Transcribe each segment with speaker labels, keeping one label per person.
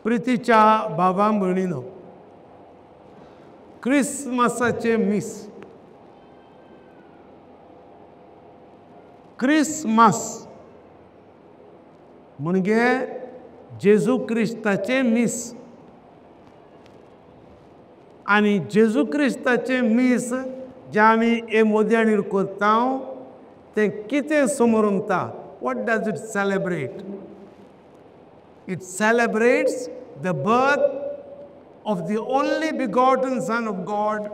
Speaker 1: प्रितीच्या बाबा भयणीनो, क्रिसमसाचें मीस, क्रिसमस म्हणजे जेजू क्रिस्ताचें मीस आनी जेजू क्रिस्ताचें मीस जें आमी हे मोदयाणीर करता तें कितें समोर उरता? What does it celebrate? It celebrates the birth of the only begotten Son of God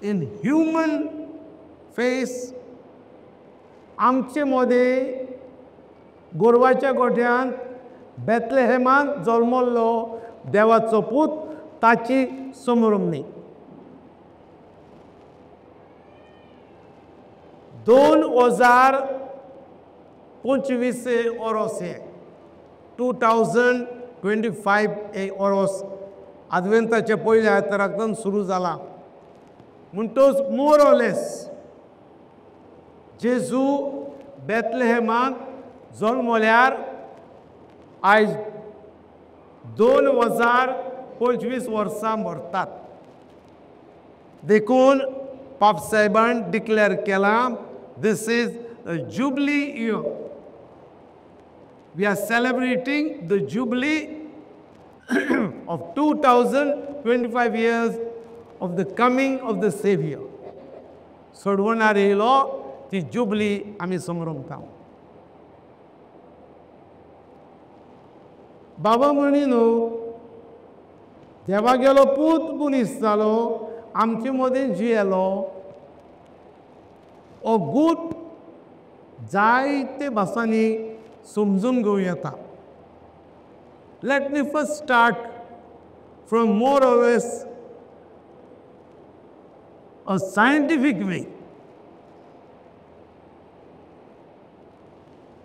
Speaker 1: in human face. आमचे मदें गोरवाच्या गोठ्यांत बेतलेहेमांत जल्मल्लो देवाचो पूत, ताची समरमणी. 2025 ओरोस हें, 2025 हे ओरोस आदवेंताच्या पयल्या आयताराकल्यान सुरू जाला. म्हणटच मोर ऑर लेस जेजू बेतलेहेमांत जल्मल्यार आयज 2025 वर्सां मरतात. देखून पाप साहेबान डिक्लेअर केलां, this is a jubilee year. We are celebrating the jubilee of 2025 years of the coming of the Savior. सोडवणार येयलो ती जुबली आमी समरमता. बाबा म्हणी न्हू, देवा गेलो पूत मनीस जालो, आमचे मदें जियेलो. हो गूट जायते भासांनी समजून घेवं येता. Let me first start from more or less a scientific way.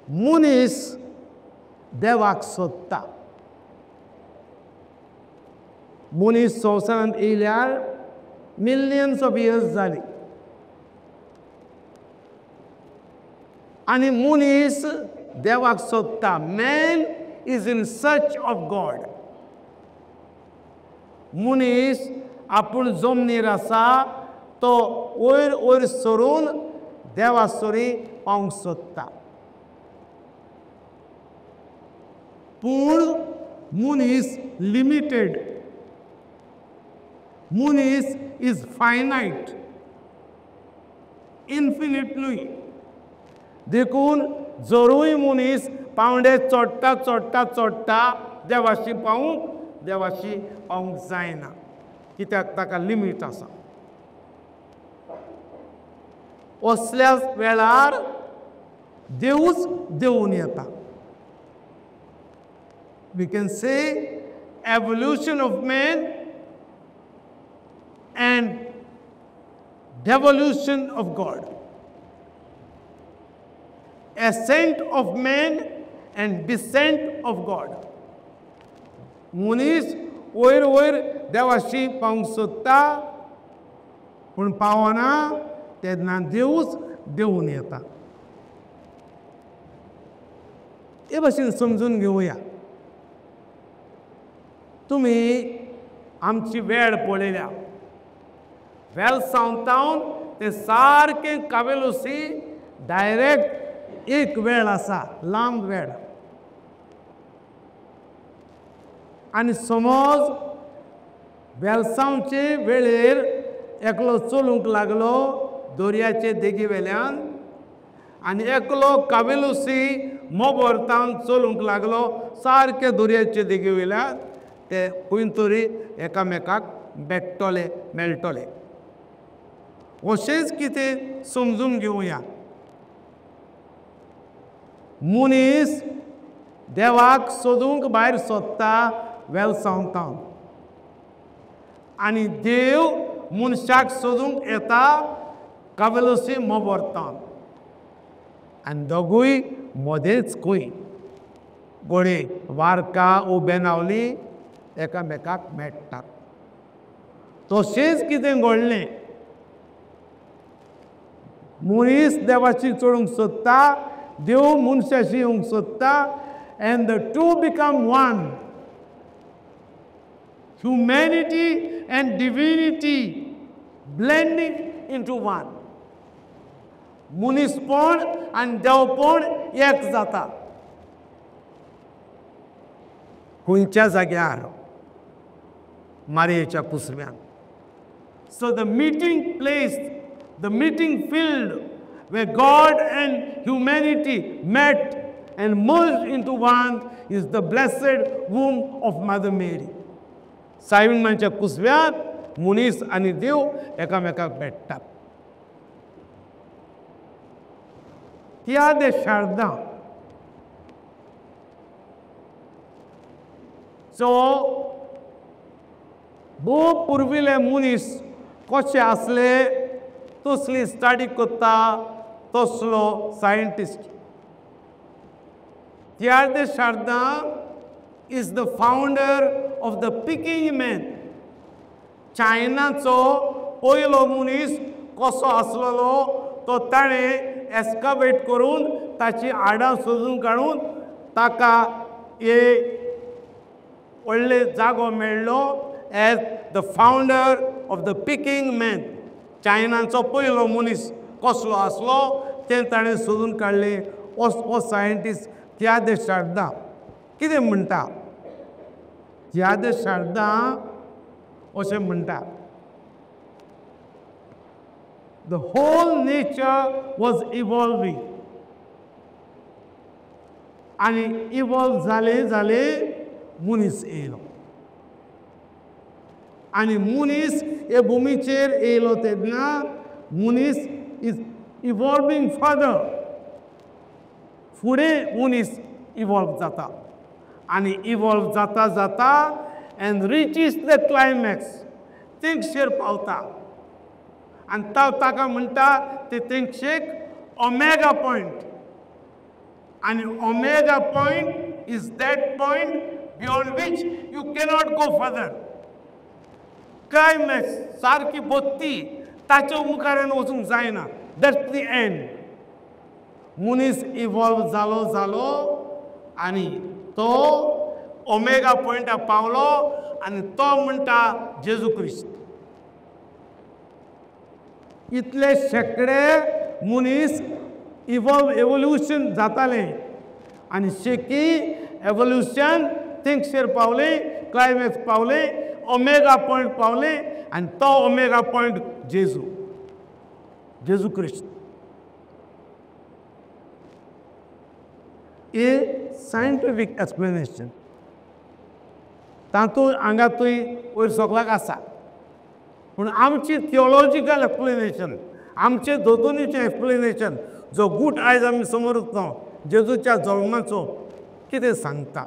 Speaker 1: मनीस देवाक सोदता. मनीस संवसारांत येयल्यार मिलियन्स ऑफ इयर्स जाली आनी मनीस देवाक सोदता. Man is in search of God. मनीस आपूण जमनीर आसा तो वयर वयर सरून देवा सरी पावंक सोदता. पूण मनीस लिमिटेड, मनीस is finite, infinite न्हय. देखून जरूय मनीस पावंडे चडटा चडटा चडटा देवाशी पावूंक जायना, कित्याक ताका लिमीट आसा. असल्या वेळार देवूच देवून येता. We can say evolution of man and devolution of God, ascent of man and descent of God. मनीस वयर वयर देवाशी पावंक सोदता पूण पावना, तेन्ना देवूच देवून येता. हे भाशेन समजून घेवया. तुमी आमची वेळ पळयल्या, वेलसांव ते सारकें कावेलोसी डायरेक्ट एक वेळ आसा, लांब वेळ. आनी समज वेलसांवचे वेळेर एकलो चलूंक लागलो दर्याचे देगी वेल्यान आनी एकलो कावेलोसी मोबोरतावन चलूंक लागलो सारके दर्याचे देगी वयल्यान, ते खंय तरी एकामेकाक भेटतले, मेळटले. अशेंच कितें समजून घेवया. मनीस देवाक सोदूंक भायर सोदता वेलसांवतावन आनी देव मनशाक सोदूंक येता कावेलोसी मोबोरतावन, आनी दोगूय मदेंच खंय घोडे वारका उबेनावली एकामेकाक मेळटात. तशेंच कितें घडलें, मनीस देवाशी चडूंक सोदता, देव मनशाशी येवंक सोदता, and the two become one. Humanity and divinity blending into one. मनीसपण आनी देवपण एक जाता. खंयच्या जाग्यार? मारयेच्या कुसव्यान. So the meeting place, the meeting field where God and humanity met and merged into one is the blessed womb of Mother Mary. सायबीणमांच्या कुसव्यांत मनीस आनी देव एकामेकाक भेट्टात. त्या दे शारदा. सो भोव पुर्विल्ले मनीस कशे आसले तसली स्टडी करता तसलो scientist. Teilhard de Chardin is the founder of the Peking man. चायनाचो पयलो मनीस कसो आसलेलो तो ताणें एस्कावेट करून ताची हाडां सोदून काडून ताका एक व्हडले जागो मेळ्ळो as the founder of the Peking man. चायनाचो पयलो मनीस कसलो आसलो तें ताणें सोदून काडलें. हो सायंटिस्ट त्याद शारदा कितें म्हणटा? त्याद शारदा अशें म्हणटा, the whole nature was evolving. आनी इवॉल्व जाले जाले मनीस येयलो आनी मनीस हे भुमीचेर येयलो तेन्ना मनीस is evolving further. फुडें मनीस इवॉल्व जाता आनी इवॉल्व जाता जाता एंड रिचीस the climax, तेंगशेर पावता आनी ताका म्हणटा ते तेंगशेक ओमेगा पॉयंट. आनी omega point is that point beyond which you cannot go further. Climax सारकी बत्ती ताच्या मुखारान वचूंक जायना. That's the end. मनीस इवॉल्व जालो जालो आनी तो ओमेगा पॉयंटाक पावलो आनी तो म्हणटा जेजू क्रिस्त. इतले शेंकडे मनीस इवॉल्व एवोल्युशन जातालें आनी शेकी एवोल्युशन तेंगशेर पावलें, क्लायमॅक्स पावलें, ओमेगा पॉयंट पावलें आनी तो ओमेगा पॉयंट जेजू, जेजू क्रिस्त. A scientific explanation तातूंत हांगातूय वयर सगळ्याक आसा, पूण आमची थियोलॉजिकल एक्सप्लेनेशन, आमचें दोतोनीचें एक्सप्लेनेशन जो गूट आयज आमी समोर उरता जेजूच्या जल्माचो कितें सांगता?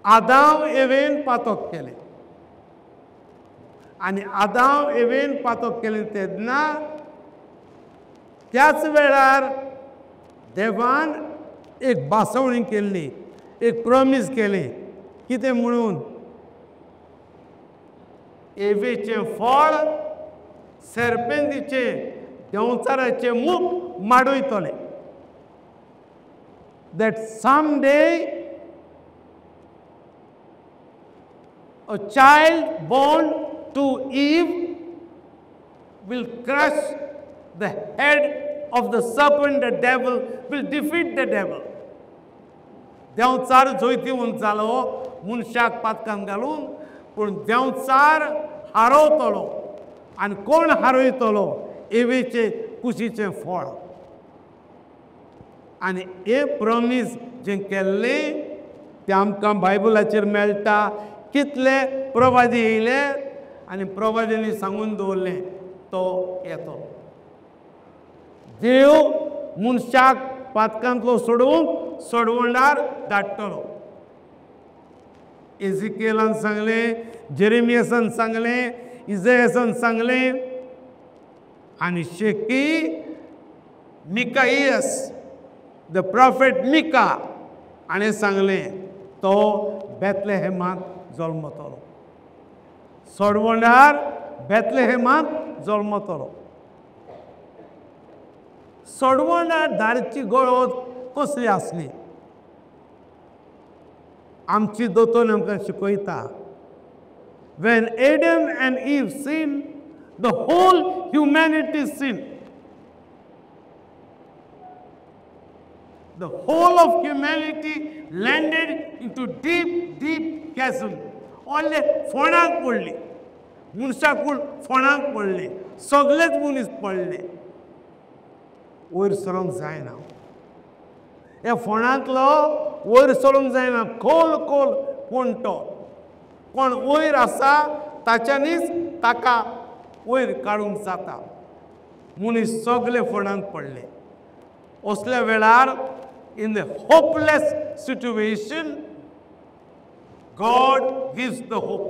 Speaker 1: आदाम एवेन पातक केलें आनी आदाम एवेन पातक केलें तेन्ना त्याच वेळार देवान एक भासवणी केल्ली, एक प्रॉमीस केलें. कितें म्हणून? एवेचें फळ सर्पेंतीचें देंवचाराचें मूख माडयतलें. That someday a child born to Eve will crush the head of the serpent, the devil, will defeat the devil. देंवचार जैतिवंत जालो मनशाक पातकान घालून, पूण देंवचार हारोवतलो. आनी कोण हारयतलो? एवेचें कुशीचें फळ. आनी हें प्रॉमीस जें केल्लें तें आमकां बायबलाचेर मेळटा. कितले प्रवादी येयले आनी प्रवादींनी सांगून दवरलें तो येतो. देव मनशाक पातकांतलो सोडोवंक सोडवणार धाडटलो. एजिकेलान सांगलें, जेरेमियसान सांगलें, इजयासान सांगलें आनी शेकी मिकाइयस the prophet Mika हाणें सांगलें तो बेथलेहेमांत जल्मतलो, सोडवणार बेथलेहेमांत जल्मतलो. सोडवणार दारची गरज कसली आसली? आमची दोतोन आमकां शिकयता, When Adam and Eve sinned, the whole humanity sinned. The whole of humanity landed into deep, deep chasm. ओले फोणाक पडली, मनशाकूळ फोणाक पडले, सगळेच मनीस पडले, वयर सरूंक जायना. ह्या फोणांतलो वयर सरूंक जायना, खोल खोल कोण तो, कोण वयर आसा ताच्यांनीच ताका वयर काडूंक जाता. मनीस सगळे फोणांत पडले. असल्या वेळार in the hopeless situation God gives the hope.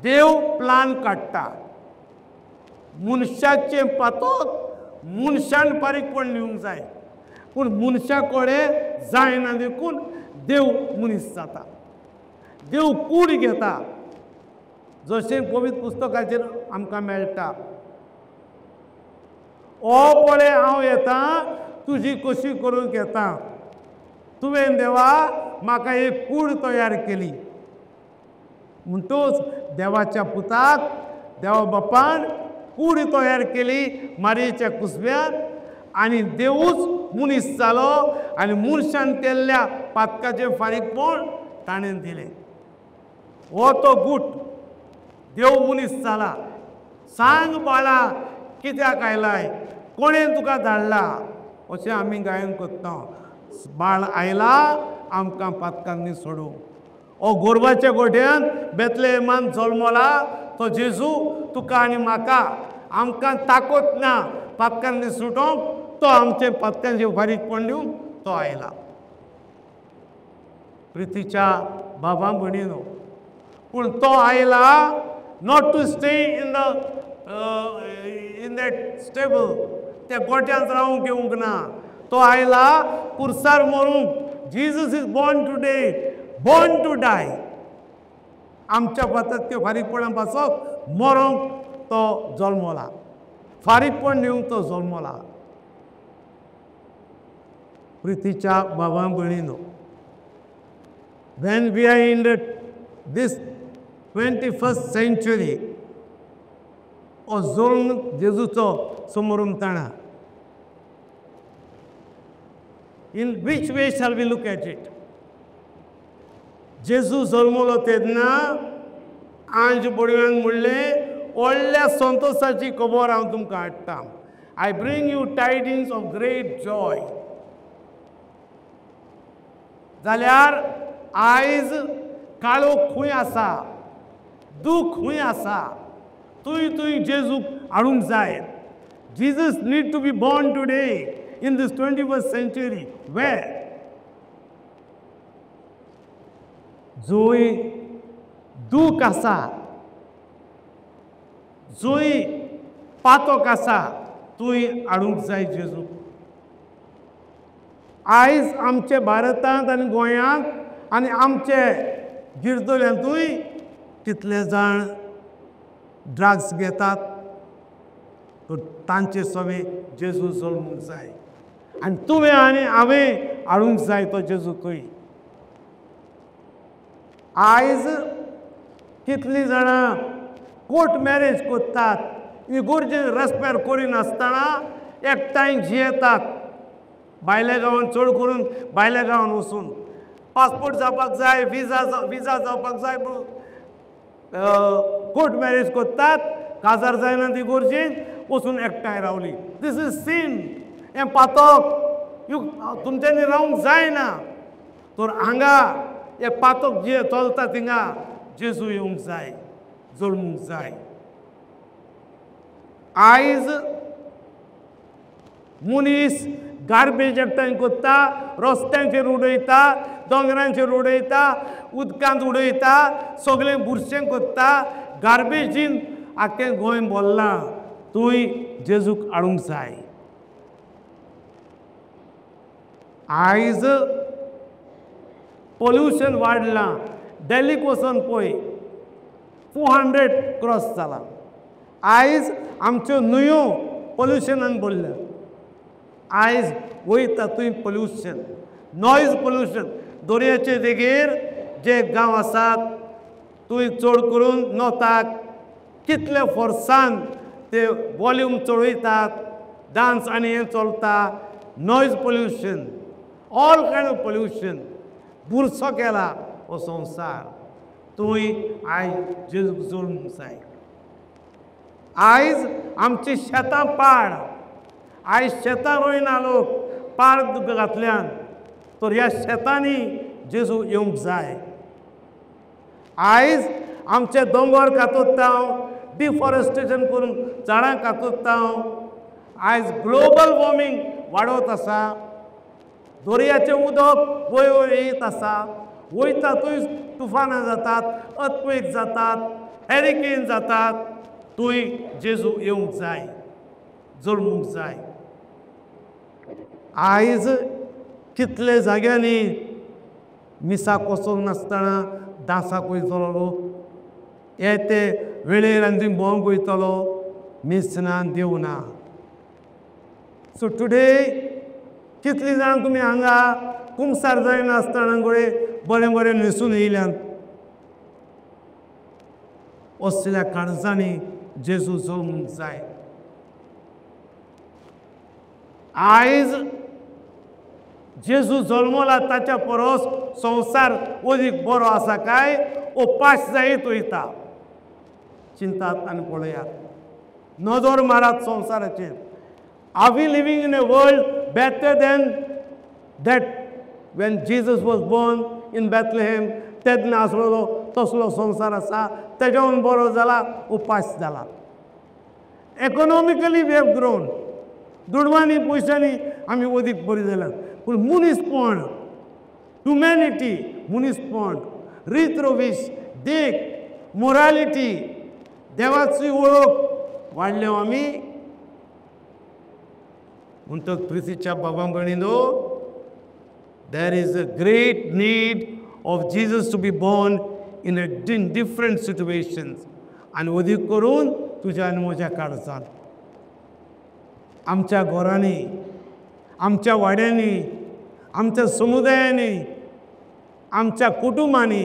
Speaker 1: Dev plan काडटा. मनशाचें पातक मनशान फारीकपण दिवंक जाय, पूण मनशा कडेन जायना देखून देव मनीस जाता, देव कूड घेता. जशें पवित्र पुस्तकाचेर आमकां मेळटा, ओ पळय हांव येता तुजी कशी करूंक येता, तुवें देवा म्हाका एक कूड तयार केली. म्हणटूच देवाच्या पुताक देवा बापान कूड तयार केली मारयेच्या कुसव्यान, आनी देवूच मनीस जालो आनी मनशान केल्ल्या पातकाचें फारीकपण ताणें दिलें. हो तो गूट, देव मनीस जाला. सांग बाळा कित्याक आयलाय, कोणें तुका धाडला, अशें आमी गायन करता. बाळ आयला आमकां पातकांनी सोडूंक. ओ गोरवाच्या गोठ्यान बेतलेहमान जल्मला तो जेजू तुका आनी म्हाका, आमकां ताकत ना पातकांनी सुटोवंक, तो आमचे पातकांचे फारीकपण दिवंक तो आयला. प्रितीच्या बाबा भयणीनो, पूण तो आयला not to stay in the in that stable, त्या गोठ्यांत रावूंक येवंक ना, तो आयला पुरसार मरूंक. Jesus is born today, born to die. आमच्या पातक फारीकपणा पासत मरोंक तो जल्मला, फारीकपण दिवंक तो जल्मला. प्रितीच्या बाबा भयणीनो, when we are in this 21st century, ओ जल्म जेजूचो समोरून ताणा, in which way shall we look at it? जेजू जल्मलो तेन्ना आंज बोडव्यान म्हणलें, व्हडल्या संतोशाची खबर हांव तुमकां हाडटा. I bring you tidings of great joy. जाल्यार आयज काळोख खंय आसा, दूख खंय आसा, तुंय तुंय जेजूक हाडूंक जाय. Jesus need to be born today in this 21st century. Where? जंय दूख आसा, जंय पातक आसा, तुंय हाडूंक जाय जेजूक. आयज आमचे भारतांत आनी गोंयांत आनी आमचे गिरदोल्यांतूय कितले जाण ड्रग्स घेतात, तर तांचे सवे जेजू जल्मूंक जाय आनी तुवें आनी हांवें हाडूंक जाय तो जेजू थंय. आयज कितलीं जाणां कोर्ट मॅरेज करतात, इगोर्जेन रेस्पेर करिनासतना एकठांय जियेतात, भायल्या गांवांत, चड करून भायल्या गांवांत वचून पासपोर्ट जावपाक जाय, विजा जावपाक जाय म्हणून कोर्ट मॅरेज करतात, काजार जायना ती इगोर्जेन, वचून एकठांय रावली. This is scene. हें पातक तुमच्यांनी रावंक जायना. तर हांगा हे पातक जे चलता थिंगा जेजू येवंक जाय, जल्मूंक जाय. आयज मनीस गार्बेज एकठांय करता, रस्त्यांचेर उडयता, दोंगरांचेर उडयता, उदकांत उडयता, सगळें बुरशें करता, गार्बेजीन आख्खें गोंय भरलां. तुंय जेजूक हाडूंक जाय. आयज पोल्युशन वाडलां, दिल्लीक वचून पळय 400 क्रॉस जालां. आयज आमच्यो न्हंयो पोल्युशनान भरल्या. आयज वयता थंय पोल्युशन, नॉयज पोल्युशन. दर्याचे देगेर जे गांव आसात थंय चड करून नोताक कितले फोर्सान ते वॉल्यूम चडयतात, डांस आनी हें चलता, noise pollution, all kind of pollution बुरसो केला हो संवसार. थंय आयज जेजूक जल्मूंक जाय. आयज आमची शेतां पाड, आयज शेतां रोयना लोक, पाड घातल्यान, तर ह्या शेतांनी जेजू येवंक जाय. आयज आमचे दोंगर कातोत्ता, डिफॉरेस्टेशन करून झाडां कातोत्ता, आयज ग्लोबल वॉर्मिंग वाडत आसा, दर्याचें उदक वयर वयर येत आसा, वयता थंय तुफानां जातात, अर्थक्वेक जातात, हॅरिकेन जातात. थंय जेजू येवंक जाय, जल्मूंक जाय. आयज कितले जाग्यांनी मिसाक वचूंक नासतना दांसाक वयतलो लोक, हे ते वेळेर आनी थंय भोंवंक वयतलो, मीस ना देव ना. सो टुडे कितलीं जाणां तुमी हांगा कुमसार जायनासतना गोळे बरें बरें न्हेसून येयल्यात. असल्या काळजांनी जेजू जल्मूंक जाय. आयज जेजू जल्मला ताच्या परस संवसार अदीक बरो आसा काय उपास जायत वयता. चिंतात आनी पळयात, नदर मारात संवसाराचेर. Are we living in a world better than that when Jesus was born in Bethlehem? तेन्ना आसलो तसलो संवसार आसा, तेज्याहून बरो जाला, उपास जाला. इकॉनॉमिकली we have grown, दुडवांनी पयशांनी आमी अदीक बरी जाल्यात, पूण मनीसपण, ह्युमॅनिटी, मनीसपण, रीत रवीश, देख, मोरालिटी, देवाची वळख वाडल्या आमी. म्हणटक प्रितीच्या बाबा भयणीनो, there is a great need of Jesus to be born in a different situations. आनी अदीक करून तुज्या आनी म्हज्या काळजांत, आमच्या घरांनी, आमच्या वाड्यांनी, आमच्या समुदायांनी, आमच्या कुटुंबांनी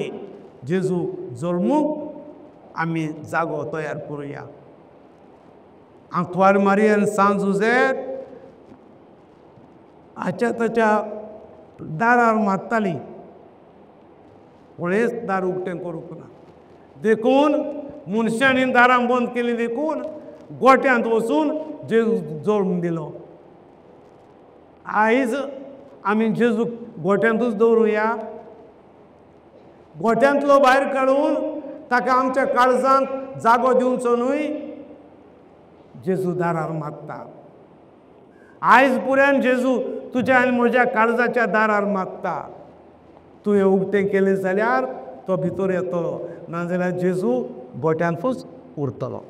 Speaker 1: जेजू जल्मूंक आमी जागो तयार करुया. आंतवार मारियन सांज जुझेर हाच्या ताच्या दारार मारताली, कोणेच दार उक्तें करूंक ना. देखून मनशांनी दारां बंद केली, देखून गोट्यांत वचून जेजू जल्म दिलो. आयज आमी जेजूक गोट्यांतूच दवरुया, गोट्यांतलो भायर काडून ताका आमच्या काळजांत जागो दिवचो न्हय. जेजू दारार मारता. आयज पुऱ्यान जेजू तुज्या आनी म्हज्या काळजाच्या दारार मारता. तुवें उक्तें केलें जाल्यार तो भितर येतलो, नाजाल्यार जेजू गोट्यांतूच उरतलो.